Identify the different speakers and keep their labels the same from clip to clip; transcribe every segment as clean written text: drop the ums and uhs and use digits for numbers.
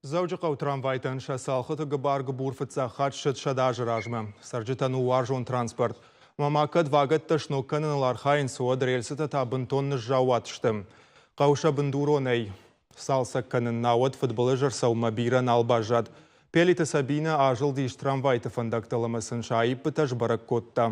Speaker 1: Дзӕуджыхъӕуы трамвайтӕн сӕ цӕлхыты гыбар-гыбур фыццаг хатт ссыд 100 азы размӕ. Цӕрджытӕн у уарзон транспорт. Ӕмӕ ма кӕд вагӕттӕ сног кӕныныл архайынц, уӕд рельсытӕ та бынтон ныззаууат сты. Хъӕу сӕ бындуронӕй цалцӕг кӕнын, науӕд фыдбылыз ӕрцӕуынмӕ бирӕ нал баззад. Пелиты Сабинӕ азылдис трамвайты фӕндӕгтыл ӕмӕ сын сӕ аиппытӕ сбӕрӕг кодта.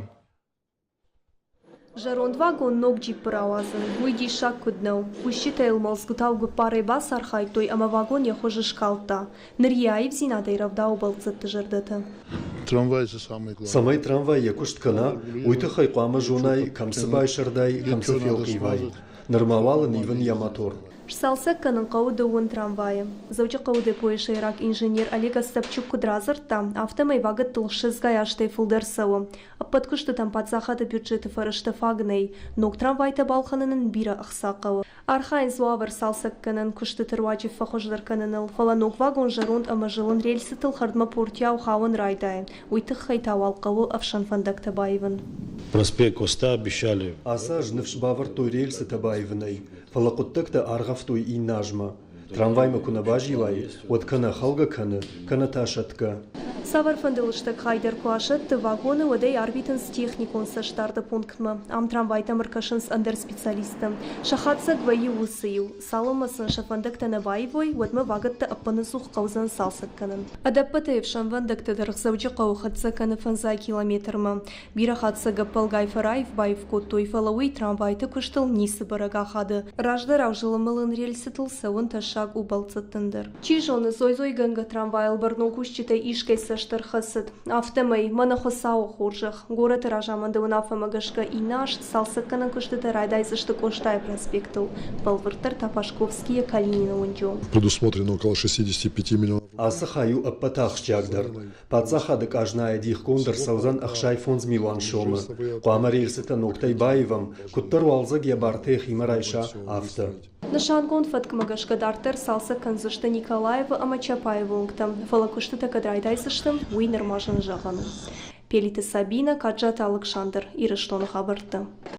Speaker 2: Зӕронд вагон ног джиппы рауадзын, уый диссаг куыд нӕу. Кусджытӕ йыл мӕлдзгуытау гуппарӕй бацархайдтой ӕмӕ вагон йӕ хуыз скалдта. Ныр йӕ аивдзинадӕй рӕвдауы бӕлццӕтты зӕрдӕтӕ.
Speaker 3: Цӕмӕй трамвай йӕ куыст кӕна, уый тыххӕй хъуамӕ зонай, кӕм цы байсӕрдай, кӕм цы фелхъивай. Нырма уал ын ивын йӕ мотор.
Speaker 2: Сцалцӕг кӕнын хъӕуы дыууын трамвайы. Дзӕуджыхъӕуы депойы сӕйраг инженер Олег Остапчук куыд радзырдта, афтӕмӕй вагӕттыл ссӕдзгай азтӕй фылдӕр цӕуы. Ӕппӕт куыстытӕн паддзахады бюджеты фӕрӕзтӕ фаг нӕй, ног трамвайтӕ балхӕнынӕн бирӕ ӕхца хъӕуы. Архайынц уавӕр цалцӕггӕнӕн куыстыты руаджы фӕхуыздӕр кӕныныл, фӕлӕ ног вагон зӕронд ӕмӕ зылын рельсытыл хӕрдмӕ портийау хауын райдайы, уый тыххӕй та уал хъӕуы ӕфсӕнфӕндӕгтӕ баивын.
Speaker 4: Проспект Коста обещали.
Speaker 3: Ацы аз ныфс бавӕрдтой рельсытӕ баивынӕй, фӕлӕ хъуыддӕгтӕ аргъӕвтой иннӕ азмӕ. Трамваймӕ куы нӕ базилай, уӕд кӕнӕ хӕлгӕ кӕны, кӕнӕ та сӕтгӕ.
Speaker 2: Цавӕрфӕнды лыстӕг хай дӕр куы асӕтты вагоны, уӕд ӕй арвитынц техникон цӕстдарды пунктмӕ. Ам трамвайтӕм ӕркӕсынц ӕндӕр специалисттӕ. Сӕ хатдзӕг вӕййы уыцы иу. Цалынмӕ сын сӕ фӕндӕгтӕ нӕ баивой, уӕдмӕ вагӕттӕ ӕппынӕдзух хъӕудзӕн цалцӕг кӕнын. Ӕдӕппӕтӕй ӕфсӕнвӕндӕгтӕ дӕр Дзӕуджыхъӕуы хӕццӕ кӕны фӕндзай километрмӕ. Бирӕ хатт сӕ гӕппӕлгай фӕраив-баив кодтой, фӕлӕ уый трамвайты куыстыл ницы бӕрӕг ахады. Раздӕрау зылын-мылын рельсытыл цӕуын тӕссаг у бӕлццӕттӕн дӕр. Чи зоны, дзой-дзойгӕнгӕ трамвайыл бӕрнон кусджытӕй искӕй цӕст ӕрхӕцыд. Афтӕмӕй, мӕнӕ Хуыцауы хорзӕх, горӕты разамынды уынаффӕмӕ гӕсгӕ иннӕ аз цалцӕггӕнӕн куыстытӕ райдайдзысты Къостайы проспектыл, бӕлвырддӕр та Пашковскийы Калинины уынджы.
Speaker 5: Предусмотрено около 65 миллионов.
Speaker 3: Ацы хай у ӕппӕты ахсджиагдӕр. Паддзахады къазнайӕ дихгонд ӕрцӕудзӕн 65 милуан сомы. Хъуамӕ рельсытӕ ногтӕй баивӕм, куыддӕр уалдзӕг йӕ бартӕ йӕхимӕ райса, афтӕ.
Speaker 2: Нысангонд фӕткмӕ гӕсгӕ дарддӕр цалцӕг кӕндзысты Николаевы ӕмӕ Чапаевы уынгтӕ, фӕлӕ куыстытӕ кӕд райдайдзысты, уый нырма зын зӕгъӕн у. Пелиты Сабинӕ, Каджаты Алыксандр, Ирыстоны хабӕрттӕ.